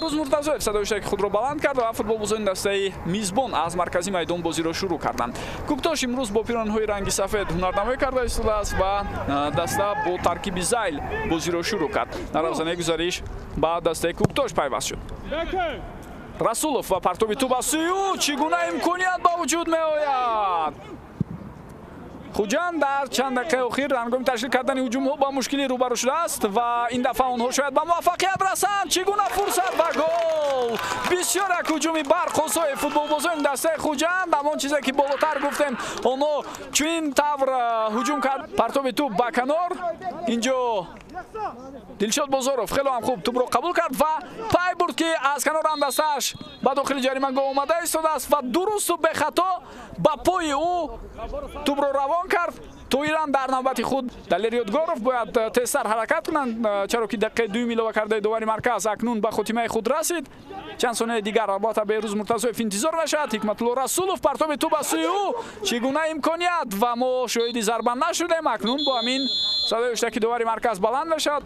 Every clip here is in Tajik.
Беҳрӯз Муртазоев садои шаки худро баланд кард ва футболбозони дастаи мизбон аз маркази майдон бозиро шурӯъ карданд. Кӯктош имрӯз бо пиронҳои ранги сафед ҳунарнамоӣ карда истодааст ва даста бо таркиби зайл бозиро шурӯъ кард. Дарвозаи гузариш ба дастаи Кӯктош пайваст шуд. Расулов ва партоби тӯб аз сӯи ӯ, чӣ гуна имконият ба вуҷуд меояд? Хуҷанд дар чанд дақиқаи охир ҳангоми ташкил кардани ҳуҷумҳо ба мушкилӣ рӯбарӯ шудааст ва ин дафъа онҳо шояд ба муваффақият расанд. Чӣ гуна фурсат ва гол! Бисёр як ҳуҷуми барқосои футболбозони дастаи Хуҷанд, ҳамон чизе ки болотар гуфтем, онҳо чунин тавр ҳуҷум кард. Партоби тӯб ба канор. Инҷо Дилшод Бозоров хеле ҳам хуб тӯбро қабул кард ва пай бурд, ки аз канор ҳам дастааш ба дохили ҷаримагоҳ омада истодааст ва дурусту бехато ба пои ӯ тӯбро равон кард. Тоиран дар навбати худ Далер Ёдгоров бояд тезтар ҳаракат кунанд, чаро ки дақиқаи дуюм илова кардаи довари марказ акнун ба хотимаи худ расид. Чанд сонияи дигар албатта Беҳрӯз Муртазоев интизор мешавад. Ҳикматулло Расулов, партоби тӯб аз сӯи ӯ, чӣ гуна имконият ва мо шоҳиди зарба нашудем. Акнун бо ҳамин садои ҳуштаки довари марказ баланд мешавад.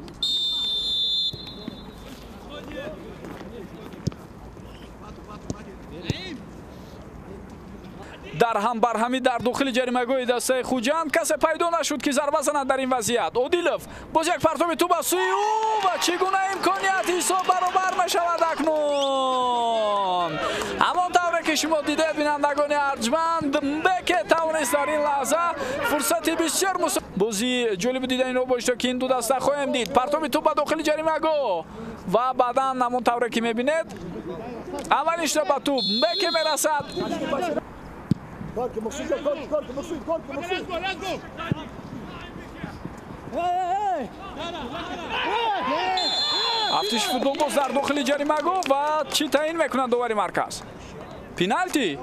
Дар ҳам барҳамӣ дар дохили ҷаримагоҳи дастаи Хуҷанд касе пайдо нашуд, ки зарба занад дар ин вазъият. Одилов боз як партоби тӯб аз сӯи ӯ ва чӣ гуна имконият, ҳисоб баробар мешавад акнун. Ҳамон тавре ки шумо дидед, бинандагони арҷманд, Мбеке тавонист дар ин лаҳза фурсати бисёр бозии ҷолибу диданиро бо иштироки ин ду даста хоҳем дид. Партоби тӯб ба дохили ҷаримагоҳ ва баъдан ҳамон тавре ки мебинед, аввалин шуда ба тӯб Мбеке мерасад. Афтиши футболбоз дар дохили ҷаримагоҳ ва чӣ таъин мекунад довари марказ? Пеналти?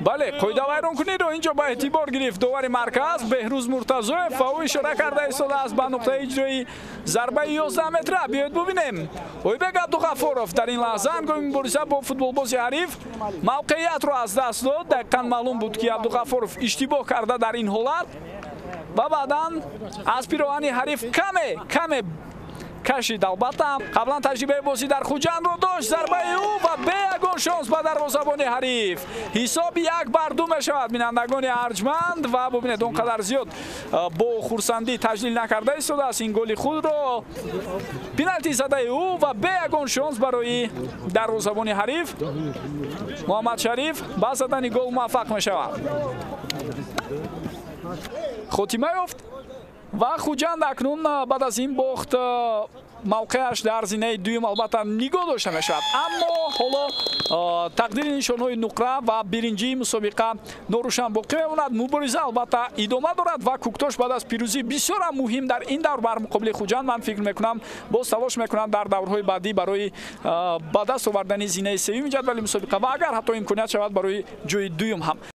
Бале, қоидавайронкуниро инҷо ба эътибор гирифт довари марказ Беҳрӯз Муртазоев ва ӯ ишора карда истодааст ба нуқтаи иҷрои зарбаи 11 метра. Биёед бубинем. Ойбек Абдуғаффоров дар ин лаҳза ҳангоми мубориза бо футболбози ҳариф мавқеиятро аз даст дод. Дақиқан маълум буд, ки Абдуғаффоров иштибоҳ карда дар ин ҳолат ва баъдан аз пироҳани ҳариф каме кашид. Албатта қаблан таҷрибаи бозӣ дар Хуҷандро дошт. Зарбаи ӯ ва бе ягон шонс ба дарвозабони ҳариф. Ҳисоб 1-2 мешавад, бинандагони арҷманд, ва бубинед, он қадар зиёд бо хурсандӣ таҷлил накарда истодааст ин голи худро. Пеналти задаи ӯ ва бе ягон шонс барои дарвозабони ҳариф Муҳаммад Шариф ба задани гол муваффақ мешавад. Хотима ёфт ва Хуҷанд акнун баъд аз ин бохт мавқеаш дар зинаи дуюм албатта нигоҳ дошта мешавад. Аммо ҳоло тақдири нишонҳои нуқра ва биринҷии мусобиқа норӯшан боқӣ мемонад. Мубориза албатта идома дорад ва Кӯктош баъд аз пирӯзии бисёрам муҳим дар ин давр бар муқобили Хуҷанд, ман фикр мекунам, боз талош мекунанд дар даврҳои баъдӣ барои ба даст овардани зинаи сеюми ҷадвали мусобиқа ва агар ҳатто имконият шавад барои ҷои дуюм ҳам.